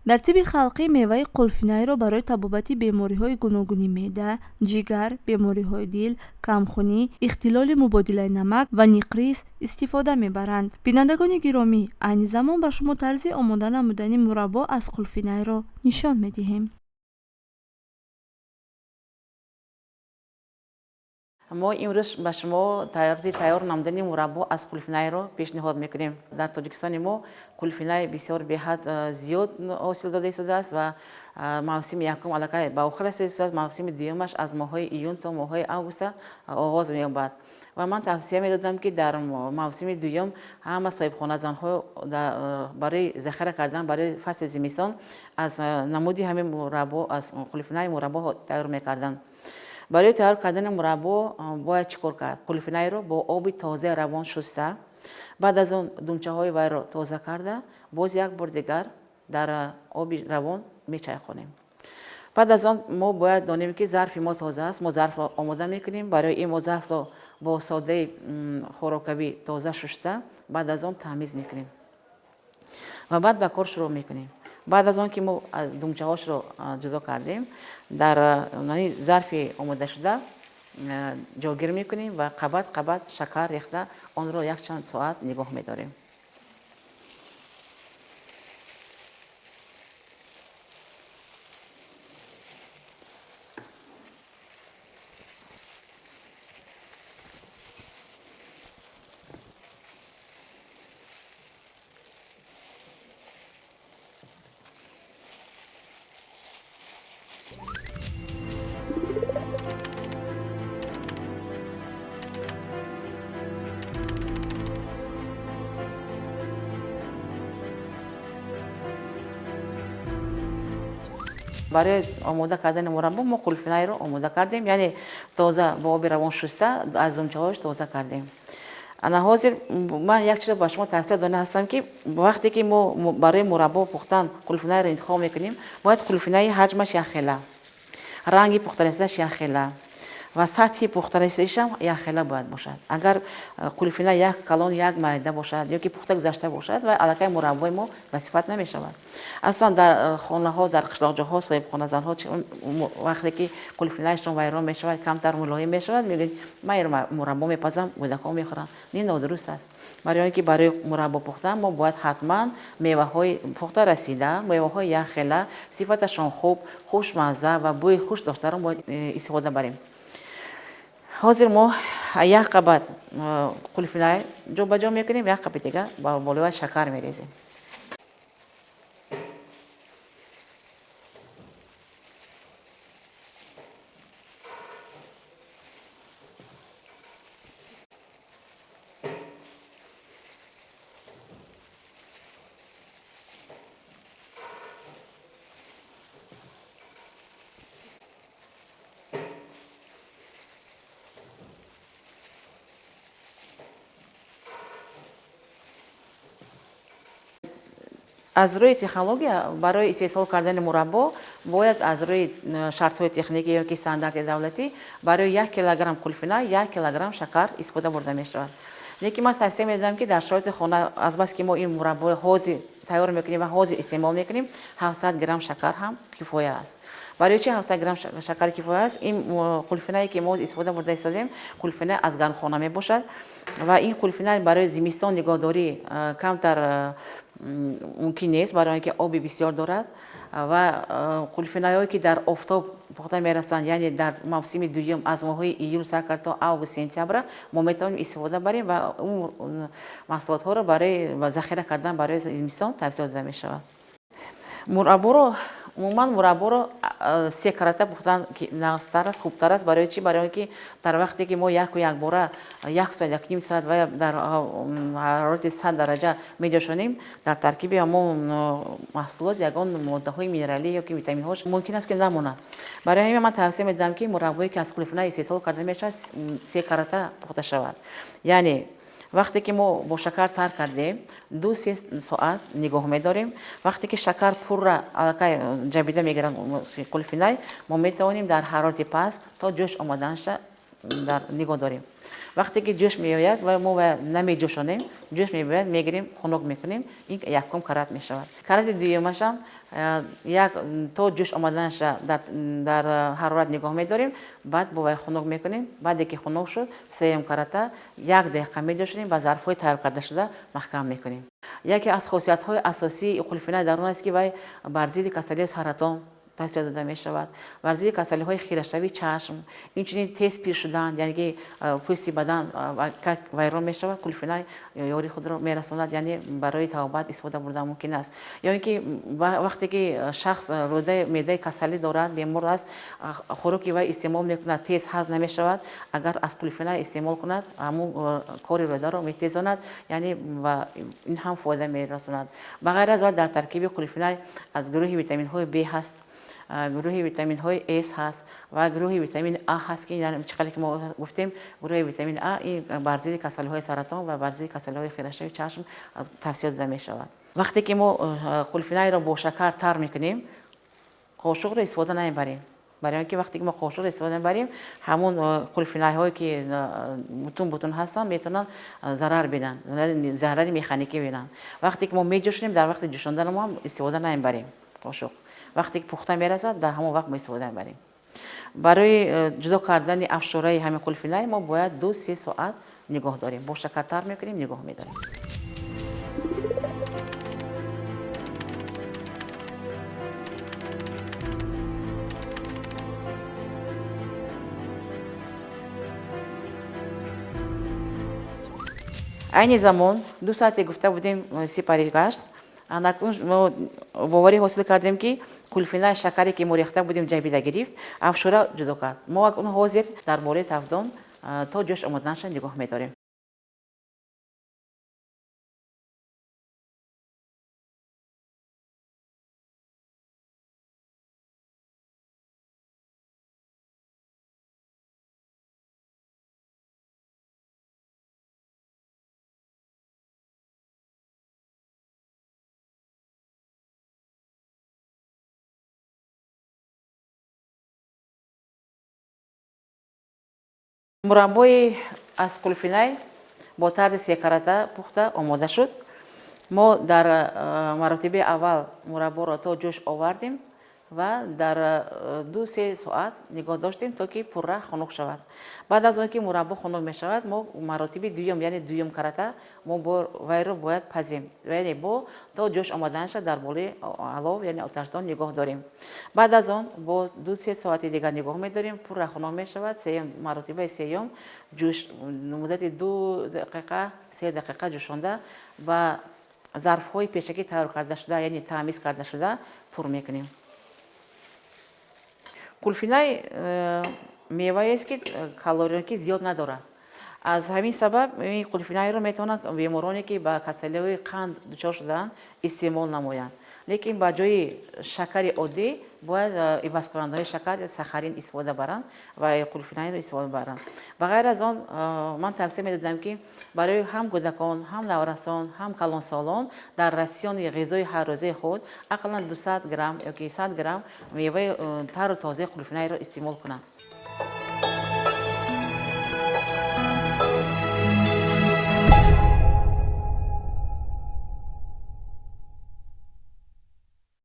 Дар тибби халқӣ меваи қулфинайро барои табобати бемориҳои гуногуни меъда, ҷигар, бемориҳои дил, камхунӣ, ихтилоли мубодилаи намак ва ниқрис истифода мебаранд. Бинандагони гиромӣ, айни замон ба шумо тарзи омода намудани мураббо аз қулфинайро нишон медиҳем. Мо имрӯз ба шумо тарзи тайёр намудани мураббо аз қулфинайро пешниҳод мекунем. Дар Тоҷикистони мо қулфинай бисёр беҳад зиёд ҳосил дода истодааст ва мавсими якум аллакай ба охир расида истодааст. Мавсими дуюмаш аз моҳҳои июн то моҳҳои августа оғоз меёбад. Ва ман тавсия медодам, ки дар мавсими дуюм ҳама соҳибхоназанҳо барои захира кардан барои фасли зимистон аз намуди ҳамин мураббо, аз қулфинай мураббо тайёр мекарданд. Барои тайёр кардани мураббо бояд чӣ кор кард? Қулфинайро бо оби тозаи равон шуста, баъд аз он думчаҳои вайро тоза карда, боз як бор дигар дар оби равон мечайқонем. Баъд аз он мо бояд донем, ки зарфи мо тоза аст. Мо зарфро омода мекунем. Барои ин мо зарфро бо содаи хӯрокавӣ тоза шушта, баъд аз он таъмиз мекунем ва баъд ба кор шурӯъ мекунем. Баъд аз он ки мо думчаҳошро ҷудо кардем, дар зарфи омодашуда ҷойгир мекунем ва қабат қабат шакар рехта онро якчанд соат нигоҳ медорем. Барои омода кардани мураббо мо қулфинайро омода кардем, яъне тоза бо оби равон шуста аз думчаҳош тоза кардем. Ана ҳозир ман як чизро ба шумо тавсия дода ҳастам, ки вақте ки мо барои мураббо пухтан қулфинайро интихоб мекунем, бояд қулфинаи ҳаҷмаш якхела, ранги пухтарасидааш якхела ва сатҳи пухтарасидаашам якхела бояд бошад. Агар қулфина як калон, як майда бошад ё ки пухта гузашта бошад, ва аллакай мураббои мо ба сифат намешавад. Аслан дар хонаҳо, дар қишлоқҷоҳо соҳибхоназанҳо вақте ки қулфинаашон вайрон мешавад, камтар мулоим мешавад, мегӯянд: ман инро мураббо мепазам, кӯдакҳо мехӯранд. Ин нодуруст аст. Барои он ки барои мураббо пухтан мо бояд ҳатман меваҳои пухта расида, меваҳои якхела, сифаташон хуб, хушмазза ва бӯи хуш доштаро бояд истифода барем. Ҳозир мо як қабат қулфинай ҷобаҷо мекунем, як қабати дигар ба болои шакар мерезем. Аз рӯи технология барои истеҳсол кардани мураббо бояд аз рӯи шартҳои техникӣ ё ки стандарти давлатӣ барои як килограмм қулфина як килограмм шакар истифода бурда мешавад. Лекин ман тавсия медиҳам, ки дар шароити хона, азбаски мо ин мураббои ҳозир тайёр мекунем ва ҳозир истеъмол мекунем, 700 грамм шакар ҳам кифоя аст. Барои чи 700 грамм шакар кифоя аст? Ин қулфинае ки мо истифода бурда истодем, қулфина аз гармхона мебошад ва ин қулфина барои зимистон нигоҳдорӣ камтар мумкин нест, барои он ки оби бисёр дорад ва қулфинаҳое ки дар офтоб пухта мерасанд, яъне дар мавсими дуюм аз моҳҳои июл сар кард то август, сентябра мо метавонем истифода барем ва он маҳсулотҳоро барои захира кардан барои зимистон тавсия дода мешавад. Мурабборо умуман мурабборо се карата пухтан нағзтар аст, хубтар аст. Барои чӣ? Барои он ки дар вақте ки мо яку якбора як соат, якним соат ва дар ҳарорати 100 дараҷа меҷӯшонем, дар таркиби ҳамон маҳсулот ягон моддаҳои минералӣ ё ки витаминҳош мумкин аст, ки намонад. Барои ҳамин ман тавсия медиҳам, ки мураббое ки аз қулфина истеҳсол карда мешавад, се карата пухта шавад. Яъне вақте ки мо бо шакар тар кардем, 2-3 соат нигоҳ медорем. Вақте ки шакар пурра аллакай ҷабида мегирад қулфинай, мо метавонем дар ҳарорати паст то ҷӯш омаданша дар нигоҳ дорем. Вақте ки ҷӯш меояд ва мо намеҷӯшонем, ҷӯш меояд, мегирем, хунук мекунем, ин якум карат мешавад. Карати дуюмашам як то ҷӯш омаданаша дар ҳарорат нигоҳ медорем, баъд бо вай хунук мекунем. Баъде ки хунук шуд, сеюм карата як дақиқа меҷӯшонем ва зарфҳои тайёр карда шуда маҳкам мекунем. Яке аз хосиятҳои асосии қулфинай дар он аст, ки вай бар зидди касалии саратон тавсия дода мешавад, бар зидди касалиҳои хирашавии чашм, инчунин тез пир шудан, яъне ки пӯсти бадан вайрон мешавад, қулфинай ёри худро мерасонад, яъне барои табобат истифода бурдан мумкин аст. Ё ин ки вақте ки шахс рӯдаи меъдаи касалӣ дорад, бемор аст, хӯроки вай истеъмол мекунад, тез ҳазм намешавад, агар аз қулфинай истеъмол кунад, ҳамун кори рӯдаро метезонад, яъне ва ин ҳам фоида мерасонад. Ба ғайр аз вай дар таркиби қулфинай аз гурӯҳи витаминҳои Б ҳаст, гурӯҳи витаминҳои С ҳаст ва гурӯҳи витамини А ҳаст, ки чӣ қадар ки мо гуфтем, гурӯҳи витамини А ин бар зидди касалиҳои саратон ва бар зидди касалиҳои хирашавии чашм тавсия дода мешавад. Вақте ки мо қулфинайро бо шакар тар мекунем, қошуқро истифода намебарем. Барои он ки вақте ки мо қошуқро истифода мебарем, ҳамон қулфинайҳое ки бутун бутун ҳастанд, метавонанд зарар бинанд, зарари механикӣ бинанд. Вақте ки мо меҷӯшонем, дар вақти ҷӯшондан мо ҳам истифода намебарем қошуқ. Вақте ки пухта мерасад, дар ҳамон вақт мо истифода мебарем. Барои ҷудо кардани афшураи ҳамин қулфинай мо бояд 2-3 соат нигоҳ дорем. Бо шакар тар мекунем, нигоҳ медорем. Айни замон 2 соате гуфта будем сипарӣ гашт. Анакун мо боварӣ ҳосил кардем, ки қулфинай шакаре ки мо рехта будем ҷабида гирифт, афшура ҷудо кард. Мо акнун ҳозир дар болои тафдон то ҷӯш омаданаша нигоҳ медорем. Мураббои аз қулфинай бо тарзи секарата пухта омода шуд. Мо дар маротиби аввал мурабборо то ҷӯш овардем ва дар 2-3 соат нигоҳ доштем, то ки пурра хунук шавад. Баъд аз он ки мураббо хунук мешавад, мо маротиби дуюм, яъне дуюм карата, мо вайро бояд пазем, яъне бо то ҷӯш омаданаша дар болои алов, яъне оташдон нигоҳ дорем. Баъд аз он бо 2-3 соати дигар нигоҳ медорем, пурра хунук мешавад. Сеюм маротибаи сеюм ҷӯш муддати 2 дақиқа, 3 дақиқа ҷӯшонда ба зарфҳои пешакӣ тайёр карда шуда, яъне таъмиз карда шуда пур мекунем. Қулфинай меваест, ки калорияки зиёд надорад. Аз ҳамин сабаб ин қулфинайро метавонанд бемороне, ки ба касалиҳои қанд дучор шудаанд, истеъмол намоянд. Лекин ба ҷои шакари оддӣ бояд ивазкунандаҳои шакар сахарин истифода баранд ва қулфинайро истифода баранд. Ба ғайр аз он ман тавсия медодам, ки барои ҳам кӯдакон, ҳам наврасон, ҳам калонсолон дар ратсиони ғизои ҳаррӯзаи худ ақаллан 200 грамм ёки 100 грамм меваи тару тозаи қулфинайро истеъмол кунанд.